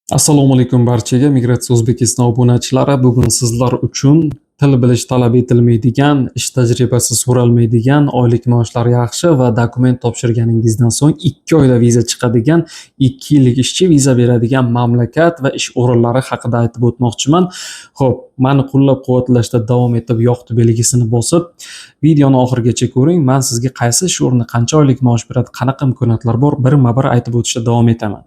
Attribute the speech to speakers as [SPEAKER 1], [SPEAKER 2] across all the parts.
[SPEAKER 1] Assalomu alaykum barchaga, Migratsiya O'zbekiston obunachilari. Bugun sizlar uchun til bilish talab etilmaydigan, ish tajribasi so'ralmaydigan, oylik maoshlar yaxshi va dokument topshirganingizdan so'ng 2 oyda viza chiqadigan, 2 yillik ishchi viza beradigan mamlakat va ish o'rinlari haqida aytib o'tmoqchiman. Xo'p, mani qo'llab-quvvatlashda davom etib, yoqdi belgisini bosib, videoni oxirigacha ko'ring. Men sizga qaysi ish o'rni qancha oylik maosh beradi, qanaqa imkoniyatlar bor, birma-bir aytib o'tishda davom etaman.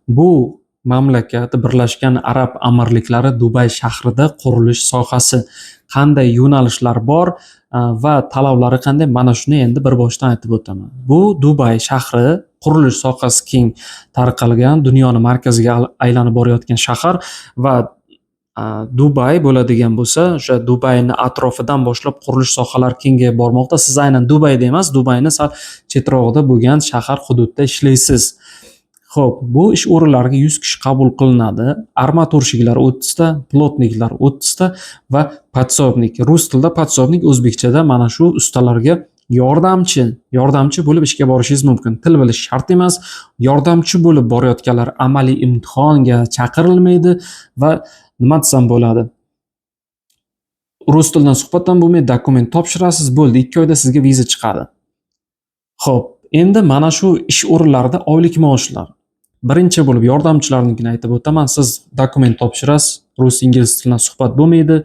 [SPEAKER 1] Bu mamlakat Birlashgan Arab Amirliklari, Dubay shahrida qurilish sohasi, qanday yo'nalishlar bor va talablari qanday, mana shuni endi bir boshdan aytib o'taman. Bu Dubay shahri qurilish sohasi keng tarqalgan, dunyoni markaziga aylanib borayotgan shahar va Dubay bo'ladigan bo'lsa, o'sha Dubayni atrofidan boshlab qurilish sohalari kengayib bormoqda. Siz aynan Dubayda emas, Dubayni sal chetrog'ida bo'lgan shahar hududda ishlaysiz. Xo'p, bu ish o'rinlariga 100 kishi qabul qilinadi. Арматурщик lar 30 ta, плотник lar 30 ta va подсобник. Rus tilida подсобник, o'zbekchada mana shu ustalarga yordamchi bo'lib ishga borishingiz mumkin. Til bilish shart emas. Yordamchi bo'lib borayotganlar amaliy imtihonga chaqirilmaydi va nima desam bo'ladi? Rus tilidan suhbat ham bo'lmaydi, dokument topshirasiz, bo'ldi. 2 oyda sizga viza chiqadi. Xo'p, endi mana shu ish o'rinlarida oylik maoshlar. Birinchi bo'lib yordamchilarnikini aytib o'taman. Siz dokument topshirasiz, rus, ingliz tilidan suhbat bo'lmaydi,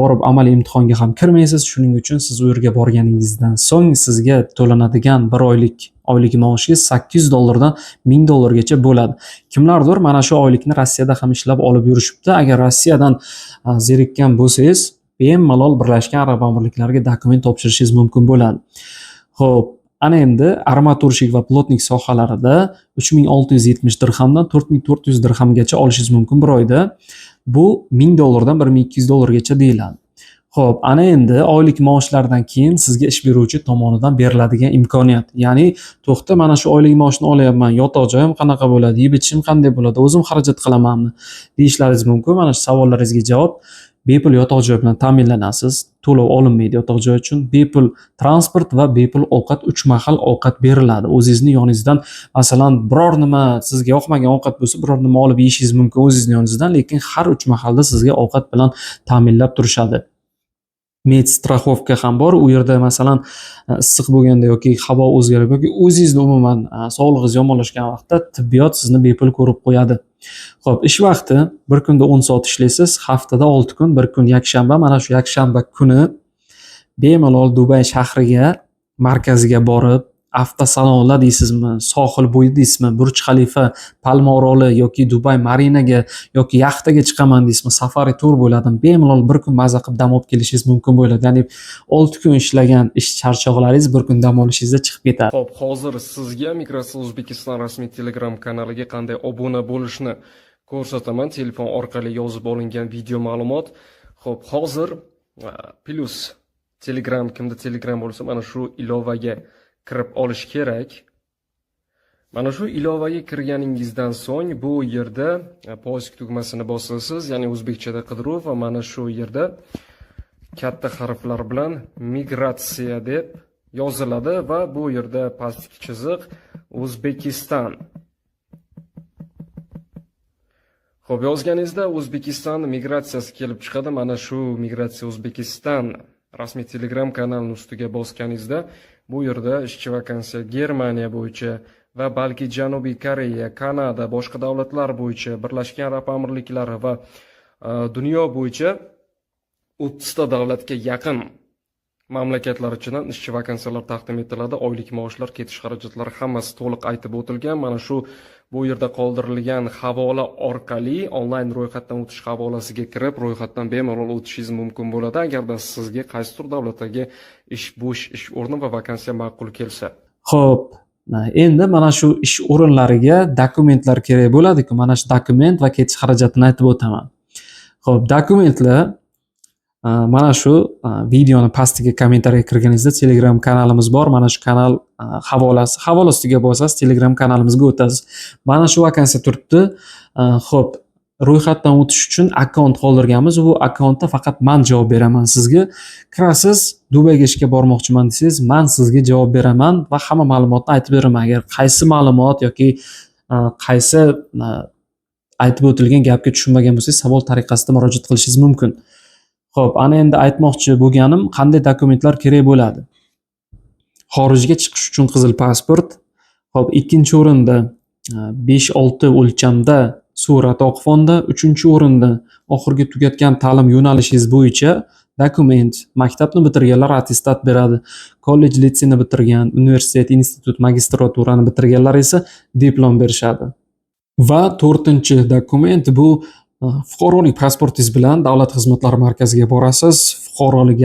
[SPEAKER 1] borib amaliy imtihonga ham kirmaysiz. Shuning uchun siz u yerga borganingizdan so'ng sizga to'lanadigan bir oylik oylik maoshingiz 800 dollardan 1000 dollargacha bo'ladi. Kimlardir mana shu oylikni Rossiyada ham ishlab olib yurishibdi. Agar Rossiyadan zerikkan bo'lsangiz, bemalol Birlashgan Arab Amirliklariga dokument topshirishingiz mumkin bo'ladi. Xo'p, ana endi арматурщик va плотник sohalarida 3670 dirhamdan 4400 dirhamgacha olishingiz mumkin bir oyda. Bu 1000 dollardan 1200 dollargacha deyiladi. Xo'p, ana endi oylik maoshlardan keyin sizga ish beruvchi tomonidan beriladigan imkoniyat. Ya'ni, to'xta, mana shu oylik maoshni olyapman, yotoq joyim qanaqa bo'ladi, yeb ichishim qanday bo'ladi, o'zim xarajat qilamanmi deyishlaringiz mumkin. Mana shu savollaringizga javob: bepul yotoq joy bilan ta'minlanasiz, to'lov olinmaydi yotoq joy uchun, bepul transport va bepul ovqat, 3 mahal ovqat beriladi. O'zingizni yoningizdan, masalan, biror nima sizga yoqmagan ovqat bo'lsa, biror nima olib yeyishingiz mumkin o'zingizni yoningizdan, lekin har 3 mahalda sizga ovqat bilan ta'minlab turishadi. Медстраховка ham bor. U yerda, masalan, issiq bo'lganda yoki havo o'zgarib yoki o'zingizni umuman sog'lig'ingiz yomonlashgan vaqtda tibbiyot sizni bepul ko'rib qo'yadi. Xo'p, ish vaqti bir kunda 10 soat ishlaysiz, haftada 6 kun, bir kun yakshanba. Mana shu yakshanba kuni bemalol Dubay shahriga, markaziga borib, avtosalonlar deysizmi, sohil bo'yi deysizmi, Burj Xalifa, Palma oroli yoki Dubay Marinaga yoki yaxtaga chiqaman deysizmi, safari tur bo'ladimi, bemalol bir kun maza qilib dam olib kelishingiz mumkin bo'ladi. Ya'ni 6 kun ishlagan ish charchoqlaringiz bir kun dam olishingizda chiqib ketadi.
[SPEAKER 2] Xo'p, hozir sizga Migratsiya O'zbekiston rasmiy Telegram kanaliga qanday obuna bo'lishni ko'rsataman. Telefon orqali yozib olingan video ma'lumot. Xo'p, hozir plyus Telegram, kimda Telegram bo'lsa, mana shu ilovaga kirib olish kerak. Mana shu ilovaga kirganingizdan so'ng bu yerda поиск tugmasini bosasiz, ya'ni o'zbekchada qidiruv, va mana shu yerda katta harflar bilan migratsiya deb yoziladi va bu yerda pastki chiziq O'zbekiston. Xo'p, yozganingizda O'zbekiston migratsiyasi kelib chiqadi. Mana shu Migratsiya O'zbekiston rasmiy Telegram kanalining ustiga bosganingizda bu yerda ishchi vakansiya Germaniya bo'yicha va balki Janubiy Koreya, Kanada, boshqa davlatlar bo'yicha, Birlashgan Arab Amirliklari va dunyo bo'yicha 30 ta davlatga yaqin mamlakatlar ichidan ishchi vakansiyalar taqdim etiladi. Oylik maoshlar, ketish xarajatlari hammasi to'liq aytib o'tilgan. Mana shu bu yerda qoldirilgan havola orqali onlayn ro'yxatdan o'tish havolasiga kirib, ro'yxatdan bemalol o'tishingiz mumkin bo'ladi, agarda sizga qaysidir davlatdagi ish bo'sh ish o'rni va vakansiya ma'qul kelsa.
[SPEAKER 1] Xo'p, endi mana shu ish o'rinlariga dokumentlar kerak bo'ladi-ku. Mana shu dokument va ketish xarajatini aytib o'taman. Xo'p, dokumentlar mana shu videoni pastiga kommentariyaga kirganingizda Telegram kanalimiz bor. Mana shu kanal havolasi, havola ustiga bosasiz, Telegram kanalimizga o'tasiz. Mana shu vakansiya turibdi. Xo'p, ro'yxatdan o'tish uchun akkaunt qoldirganmiz. Bu akkauntda faqat man javob beraman sizga. Kirasiz, Dubayga ishga bormoqchiman desangiz, man sizga javob beraman va hamma ma'lumotni aytib beraman. Agar qaysi ma'lumot yoki qaysi Aytib o'tilgan gapga tushunmagan bo'lsangiz, savol tariqasida murojaat qilishingiz mumkin. Xo'p, ana endi aytmoqchi bo'lganim, qanday dokumentlar kerak bo'ladi? Xorijga chiqish uchun qizil pasport. Xo'p, ikkinchi o'rinda 5-6 o'lchamda surat oq fonda, uchinchi o'rinda oxirgi tugatgan ta'lim yo'nalishingiz bo'yicha dokument. Maktabni bitirganlar attestat beradi. Kollej, litseyni bitirgan, universitet, institut, magistraturani bitirganlar esa diplom berishadi. Va to'rtinchi dokument bu fuqarolik pasportingiz bilan davlat xizmatlari markaziga borasiz. Fuqarolik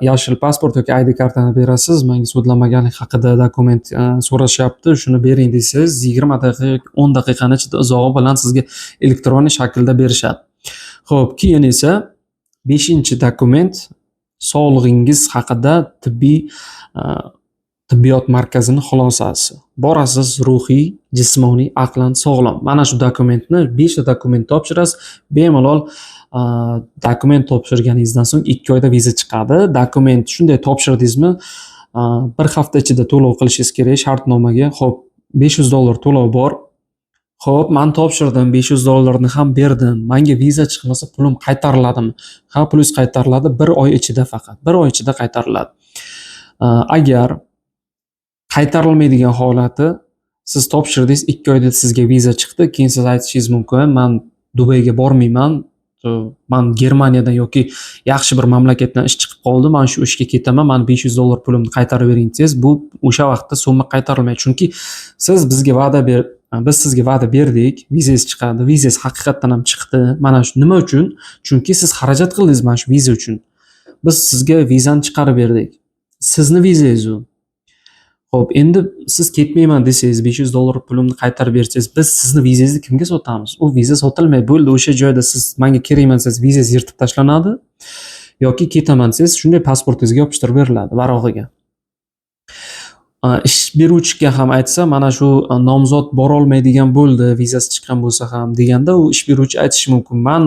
[SPEAKER 1] yashil pasport yoki ID kartani berasiz. Menga sudlanmaganlik haqida dokument so'rashyapti, shuni bering desangiz, 20 daqiqa yoki 10 daqiqani ichida uzog'i bilan sizga elektron shaklda berishadi. Xo'p, keyin esa beshinchi dokument sog'lig'ingiz haqida tibbiyot markazini xulosasi. Borasiz, ruhiy, jismoniy, aqlan sog'lom. Mana shu dokumentni, 5 ta dokument topshirasiz. Bemalol dokument topshirganingizdan so'ng 2 oyda viza chiqadi. Dokument shunday topshirdingizmi, bir hafta ichida to'lov qilishingiz kerak shartnomaga. Xo'p, $500 to'lov bor. Xo'p, man topshirdim, $500 ni ham berdim. Menga viza chiqmasa, pulim qaytariladimi? Ha, pulingiz qaytariladi 1 oy ichida faqat. 1 oy ichida qaytariladi. Agar qaytarilmaydigan holati, siz topshirdingiz, 2 oyda sizga viza chiqdi, keyin siz aytishingiz mumkin, man Dubayga bormayman, man Germaniyadan yoki yaxshi bir mamlakatdan ish chiqib qoldi, man shu ishga ketaman, mani $500 pulimni qaytarib bering desangiz, bu o'sha vaqtda summa qaytarilmaydi. Chunki siz bizga va'da ber, biz sizga va'da berdik, vizangiz chiqadi, vizangiz haqiqatdan ham chiqdi. Mana shu nima uchun? Chunki siz xarajat qildingiz mana shu viza uchun. Biz sizga vizani chiqarib berdik. Sizni vizangiz u. Xo'p, endi siz ketmayman desangiz, $500 pulimni qaytarib bersangiz, biz sizni vizangizni kimga sotamiz? U viza sotilmaydi. Bo'ldi, o'sha joyda siz menga kerakman desangiz, vizangiz yirtib tashlanadi yoki ketaman desangiz, shunday pasportingizga yopishtirib beriladi varog'iga. Ish beruvchiga ham aytsa, mana shu nomzod borolmaydigan bo'ldi, vizasi chiqqan bo'lsa ham deganda, u ish beruvchi aytishi mumkin. Man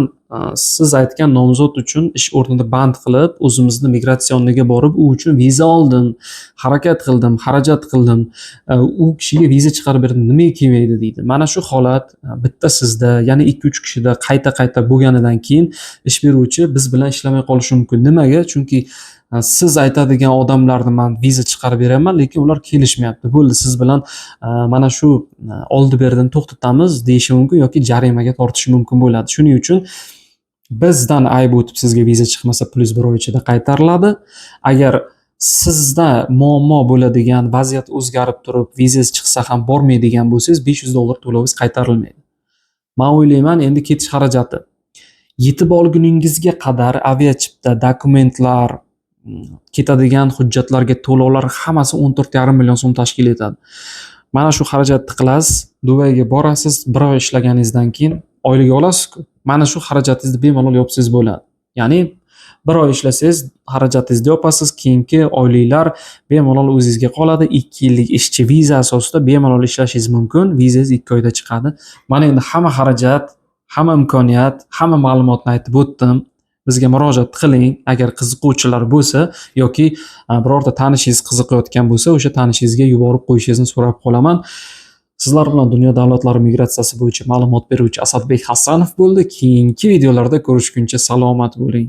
[SPEAKER 1] siz aytgan nomzod uchun ish o'rnida band qilib, o'zimizni миграционный ga borib, u uchun viza oldim, harakat qildim, xarajat qildim. U kishiga viza chiqarib berdim, nimaga kelmaydi deydi. Mana shu holat bitta sizda, yana 2-3 kishida qayta-qayta bo'lganidan keyin ish beruvchi biz bilan ishlamay qolishi mumkin. Nimaga? Chunki siz aytadigan odamlarni man viza chiqarib beraman, lekin ular kelishmayapti. Bo'ldi, siz bilan mana shu oldi berdini to'xtatamiz deyishi mumkin yoki jarimaga tortishi mumkin bo'ladi. Shuning uchun bizdan ayb o'tib sizga viza chiqmasa, pulingiz bir oy ichida qaytariladi. Agar sizda muammo bo'ladigan vaziyat o'zgarib turib, vizangiz chiqsa ham bormaydigan bo'lsangiz, $500 to'lovingiz qaytarilmaydi. Man o'ylayman, endi ketish xarajati yetib olguningizga qadar aviachipta, dokumentlar, ketadigan hujjatlarga to'lovlar hammasi 14,5 million so'm tashkil etadi. Mana shu xarajatni qilasiz, Dubayga borasiz, bir oy ishlaganingizdan keyin oylik olasiz-ku. Mana shu xarajatingizni bemalol yopsangiz bo'ladi. Ya'ni bir oy ishlasangiz, xarajatingizni yopasiz, keyingi oyliklar bemalol o'zingizga qoladi. 2 yillik ishchi viza asosida bemalol ishlashingiz mumkin. Vizangiz 2 oyda chiqadi. Mana endi hamma xarajat, hamma imkoniyat, hamma ma'lumotni aytib o'tdim. Bizga murojaat qiling agar qiziquvchilar bo'lsa yoki birorta tanishingiz qiziqayotgan bo'lsa, o'sha tanishingizga yuborib qo'yishingizni so'rab qolaman. Sizlar bilan dunyo davlatlari migratsiyasi bo'yicha ma'lumot beruvchi Asadbek Hasanov bo'ldi. Keyingi videolarda ko'rishguncha salomat bo'ling.